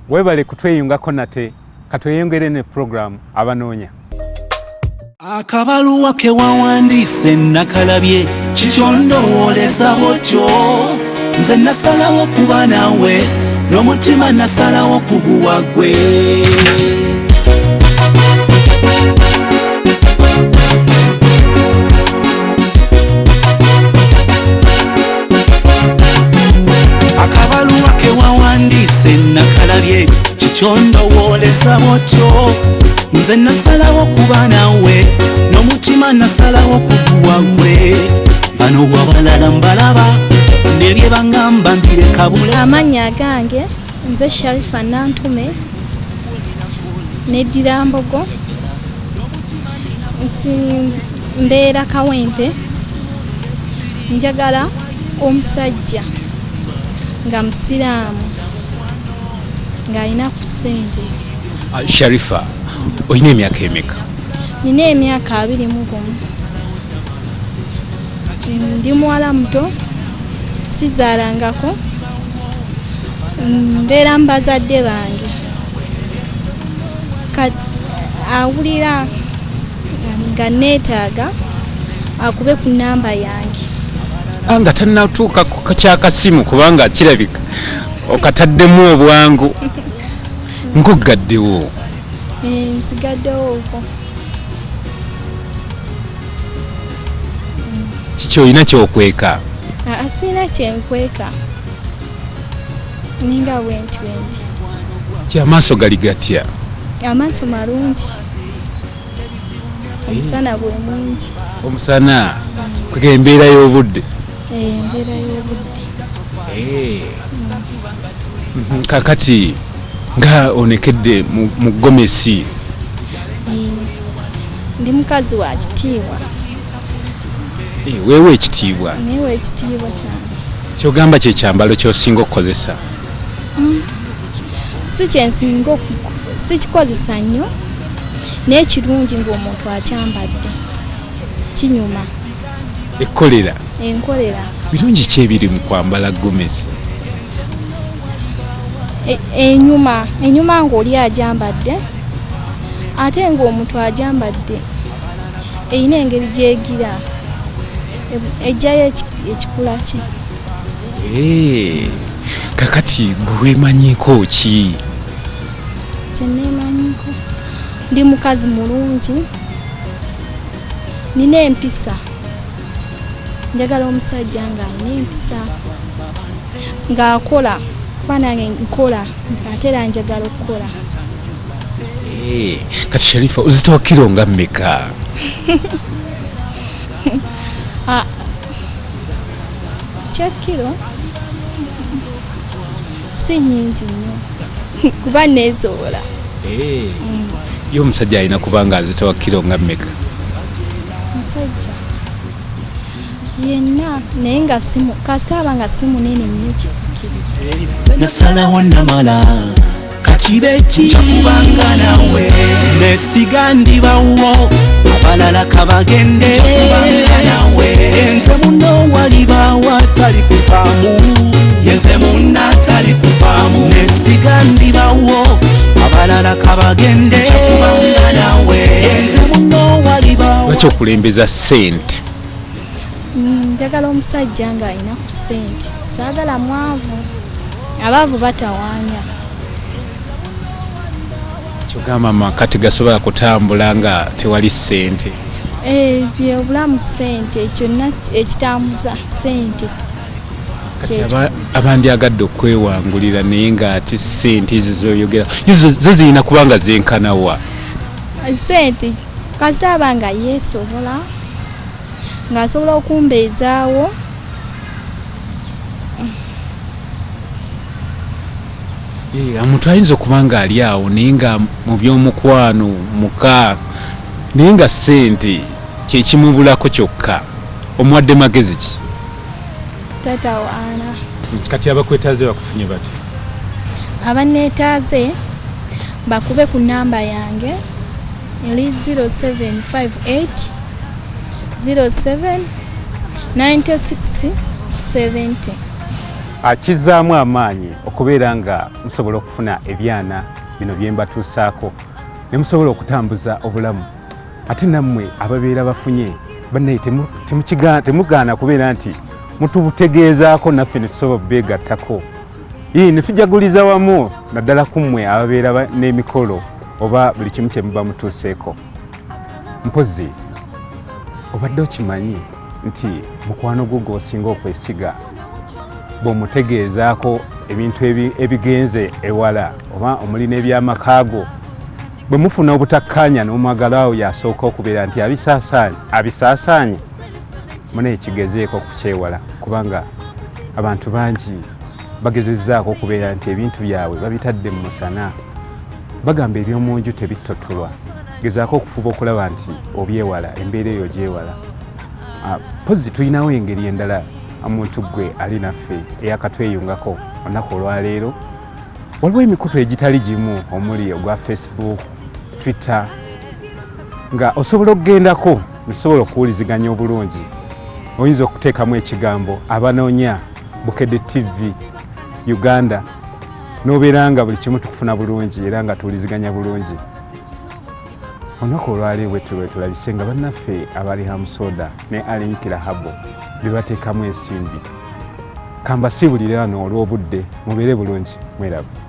Webale kutweyungako nate, katweyongere ne program Abanoonya. Akabaluwa ke wawandiise nakalabye, kikyondowooleza bwotyo. Nze nasalawo kuba naawe, n'omutima nasalawo kuguwa gwe. Akabaluwa ke wawandiise nakalabye, kikyondowooleza bwotyo. Nze nasalawo kuba naawe, n'omutima nasalawo kuguwa gwe. Bano abalala mbalaba, ne bye bangamba mbireka bulesa. Amannya agange nze Sharifa Nantume, neddira Mbogo, mbeera Kawempe. Njagala omusajja nga musiraamu, ng'alina ku ssente. Sharifa, olina emyaka emeka? Nina emyaka 21. Ndi muwala muto, sizaalangako, mbeera mu bazadde bange. Kati awulira nga neetaaga akube ku nnamba yange. Nga tannatuuka ku kyakasimu, kubanga kirabika okataddemu obwangu. Nkuggaddewo. Nsigaddewo okwo. Kiki olina kyokweka? Sirina kyenkweka, ninga bwenti bwenti. Ki amaaso gali gatya? Amaaso malungi, omusana gwe mungi. Omusana kwega embeera y'obudde? Embeera y'obudde. Kakati nga onekedde mu gomesi. Ndi mukazi wa kitiibwa. Weewa ekitiibwa? Neewa ekitiibwa kyange. Kyogamba kye kyambalo ky'osinga okukozesa? Si kyensinga, sikikozesa nnyo, naye kirungi ng'omuntu akyambadde, kinyuma. Ekkolera? Enkolera. Birungi ki ebiri mu kwambala gomesi? Enyuma, enyuma ng'oli agyambadde, ate ng'omuntu agyambadde erina engeri gy'egira, ejjayo ekikula kye. Kakati gwe weemanyiiko ki? Kye neemanyiiko, ndi mukazi mulungi, nina empisa. Njagala omusajja ng'alina empisa, ng'akola, kuba nange nkola, ate era njagala okukola. Kati Sharifa, ozitowa kiro nga mmeka? Kya kiro si nnyingi nnyo, kuba neesobola. Ye omusajja alina kuba nga azitowa kiro nga mmeka? Omusajja yenna, naye nga kasaaba nga si munene nnyo kisukkiridde. Nasalawo namala kakibe ki kubanga nawe nesiga ndibawo, abalala kabagende kubanga nawe. Nze muno walibawo atali kuvaamu, yenze munna atali kuvaamu. Nesiga ndibawo, abalala kabagende kubanga nawe. Nze muno walibawo. Lwaki okulembeza ssente? Njagala omusajja ng'alina ku ssente, saagala mwavu, abaavu batawaanya. Kyogamba amaka tegasobola kutambula nga tewali ssente? Byobulamu ssente, kyonna ekitambuza ssente. Kati abandyagadde okwewangulira naye ng'ate ssente ezo zoyogera zo zirina kuba nga zenkanawa? Ssente kasita aba nga yeesobola, ng'asobola okumbeezaawo. Omuntu ayinza okuba nga ali awo naye nga mu by'omukwano muka, naye nga ssente kyekimubulako kyokka, omuwadde magezi ki? Tatawaana. Kati abakwetaaze bakufunye batya? Abanneetaaze bakube ku namba yange eri 0758 07 96 70. Kizzaamu amaanyi okubeera nga musobola okufuna ebyana bino bye mbatuusaako ne musobola okutambuza obulamu. Ate nammwe ababeera bafunye bannaye temugaana kubeera nti mutubutegeezaako naffe ne tusobola okubeegattako. Ne tujaguliza wamu naddala ku mmwe ababeera n'emikolo oba buli kimu kye muba mutuuseeko. Mpozzi obadde okimanyi nti mukwano gwo gw'osinga okwesiga bw'omutegeezaako ebintu ebigenze ewala oba omuli n'ebyamaka go, bwe mufuna obutakkaanya n'omwagala awo yasooka okubeera nti abisaasaanye, mune ekigezeeko okukyewala kubanga abantu bangi bagezezzaako okubeera nti ebintu byabwe babitadde mu musana. Bagamba eby'omunju tebittotolwa, gezaako okufuba okulaba nti obyewala, embeera eyo gyewala. Mpozzi tulinawo engeri endala omuntu gwe ali naffe eyakatweyungako olunaku olwaleero. Waliwo emikutu egitali gimu omuli ogwa Facebook, Twitter, nga osobola okugendako nsobola okuwuliziganya obulungi. Oyinza okuteekamu ekigambo abanoonya Bukedde TV Uganda n'obeera nga buli kimu tukufuna bulungi era nga tuwuliziganya bulungi. Olunaku olwaleero bwe tulabise nga bannaffe abali Hamusoda ne Alinkira Habo be bateekamu ensimbi. Kambasiibulire wano olw'obudde, mubeere bulungi, mweraba.